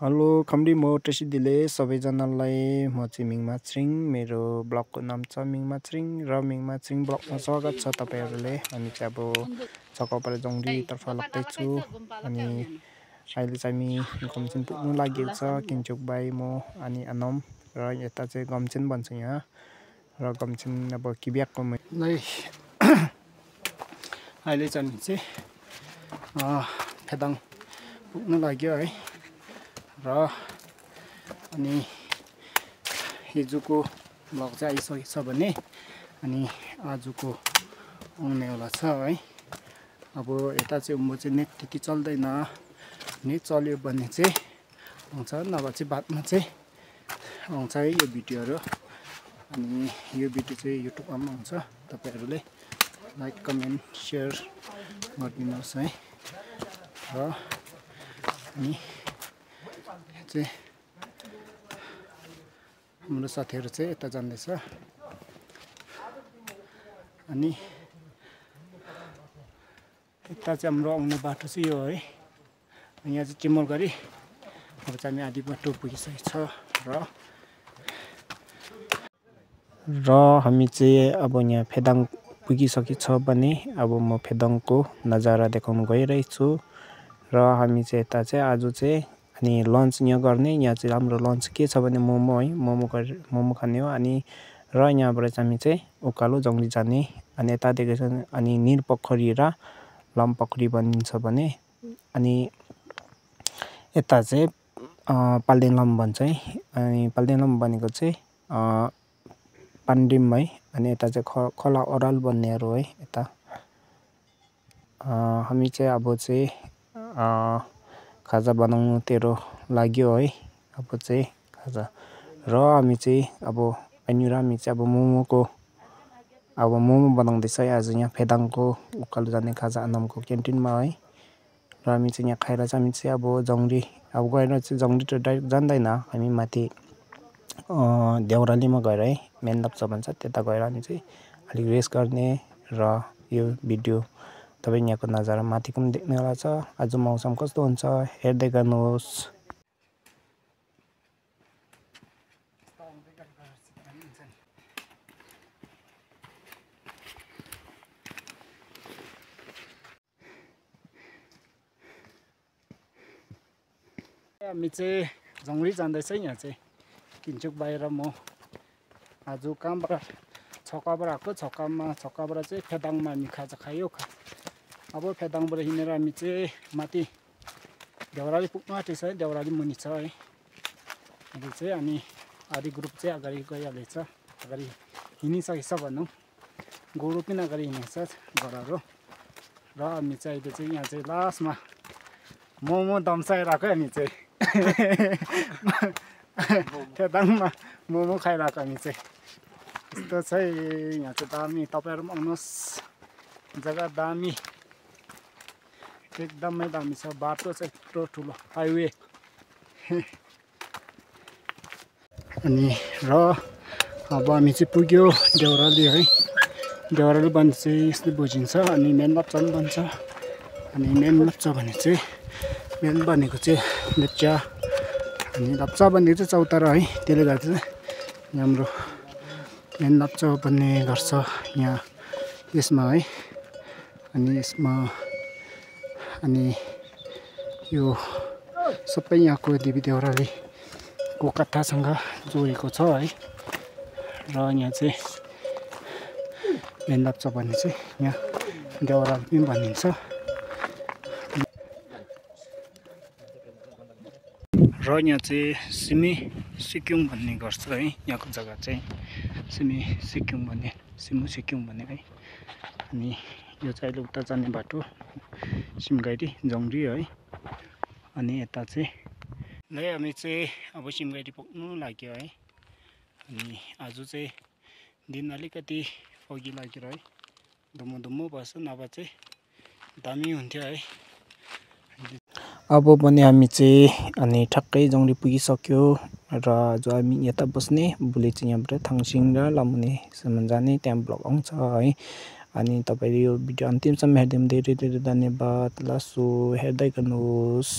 Hello खम्डी म टेसी दिले सबैजनालाई म चाहिँ मिङमा छिरिङ मेरो ब्लगको नाम छ मिङमा छिरिङ र मिङमा छिरिङ ब्लगमा स्वागत छ तपाईहरुले। हामी चाहिँ अब चकपर जंगली तर्फ लाग्दै छु अनि अहिले चाहिँ हामी गम्चिन पुग्नु लागेको छ किङचोक बाई म अनि अनम र यता चाहिँ गम्चिन भन्छ यहाँ र गम्चिन अब किब्याकको नै अहिले चाहिँ हामी चाहिँ फेदाङ पुग्नु लाग्यो है र अनि हिजोको ब्लग चाहिँ आइसकेको छ भने अनि आजको आउनेवाला छ है। अब यता चाहिँ उँभो चाहिँ नेट त्यति चल्दैन, नेट चल्यो भने चाहिँ आउँछ नभए चाहिँ बादमा चाहिँ आउँछ है यो भिडियोहरु। अनि यो भिडियो चाहिँ युट्युबमा पनि आउँछ, तपाईहरुले लाइक कमेन्ट शेयर गरिदिनुहोस् है। र अनि चाहिँ हाम्रो साथीहरु चाहिँ यता जाँदैछ अनि यता चाहिँ हाम्रो आउने बाटो चाहिँ यो है। यहाँ चाहिँ चिमल गरी अब चाहिँ हामी आधी बाटो पुगिसकेको छ र हामी चाहिँ अब यहाँ फेदाङ पुगिसकेको छ भने अब म फेदाङको नजारा देखाउन गइरहेछु र हामी चाहिँ यता चाहिँ आज चाहिँ अनि लन्च यहाँ गर्ने। यहाँ चाहिँ हाम्रो लन्च के छ भने मोमो है, मोमो खाने हो अनि र यहाँबाट चाहिँ हामी चाहिँ उकालो जंगली जाने अनि यतादेखि चाहिँ अनि निरपोखरी र लमपोखरी भनिन्छ भने अनि यता चाहिँ पाल्देनलम भन्छ है। अनि पाल्देनलम भनेको चाहिँ पान्डिम है अनि यता चाहिँ खोला ओराल भन्नेहरु है। यता हामी चाहिँ अब चाहिँ खाजा बनाउनु तेरो लाग्यो है। अब चाहिँ खाजा र हामी चाहिँ अब अनि हामी चाहिँ अब मोमो बनाउँदैछ आज यहाँ फेदाङको उकालो जाने खाजा अनमको क्यान्टिनमा है। र हामी चाहिँ यहाँ खाएर चाहिँ हामी चाहिँ अब जंगली अब गएर चाहिँ जंगली त डाइरेक्ट जान्दैन, हामी माथि देउरालीमा गएर है मेन लप्चा भन्छ त्यता गएर हामी चाहिँ अलि रेस्ट गर्ने र यो भिडियो तपाईं यहाँको नजारा माथिको पनि देख्नेवाला छ। आज मौसम कस्तो हुन्छ हेर्दै गर्नुहोस्। हामी चाहिँ जंगली जाँदैछ यहाँ चाहिँ किङचोक बाहिर म आज कहाँबाट छक्काबाट आएको छक्काबाट चाहिँ फेदाङमा हामी खाजा खायो। अब फेदाङबाट हिँडेर हामी चाहिँ माथि देउराली पुग्नु आँटेको छ है, देउराली मुनि छ है। अहिले चाहिँ अनि आधी ग्रुप चाहिँ अगाडि गइहालेछ, अगाडि हिँडिसकेछ भनौँ, गोरु पनि अगाडि हिँडेछ घरहरू र हामी चाहिँ अहिले चाहिँ यहाँ चाहिँ लास्टमा मोमो दम्साइरहेको हामी चाहिँ फेदाङमा मोमो खाइरहेको हामी चाहिँ यस्तो छ यहाँ चाहिँ दामी। तपाईहरु पनि आउनुहोस्, जग्गा दामी एकदमै दामी छ, बाटो चाहिँ यत्रो ठुलो हाइवे अनि र अब हामी चाहिँ पुग्यो देउराली है। देउराली भन्छ चाहिँ यस्तै बुझिन्छ अनि मेन लप्चा पनि भन्छ। अनि मेन लप्चा भने चाहिँ मेन भनेको चाहिँ लेप्चा अनि लप्चा भनेको चाहिँ चौतारा है, त्यसले गर्दा चाहिँ हाम्रो मेन लप्चा भन्ने गर्छ यहाँ यसमा है। अनि यसमा अनि यो सबै यहाँको देवी देउरालीको कथासँग जोडिएको छ है। र यहाँ चाहिँ मेन लप्चा भन्ने चाहिँ यहाँ देउराली पनि भनिन्छ र यहाँ चाहिँ सिमी सिक्किम भन्ने गर्छ है। यहाँको जग्गा चाहिँ सिमी सिक्किम भन्ने है। अनि यो चाहिँ अहिले उता जाने बाटो सिमगाइटी जंगली है। अनि यता चाहिँ हामी चाहिँ अब सिमगाइटी पुग्नु लाग्यो है। अनि आज चाहिँ दिन अलिकति फगी लाग्यो है, धुम्म बस्छ नभए चाहिँ दामी हुन्थ्यो है। अब पनि हामी चाहिँ अनि ठक्कै जंगली पुगिसक्यो र जो हामी यता बस्ने भोलि चाहिँ यहाँबाट थाङसिङ र लामुनेसम्म जाने त्यहाँ ब्लग आउँछ है। अनि तपाईले यो भिडियो अन्तिमसम्म हेर्दिनु धेरै धेरै धन्यवाद। लासो हेर्दै गर्नुहोस्।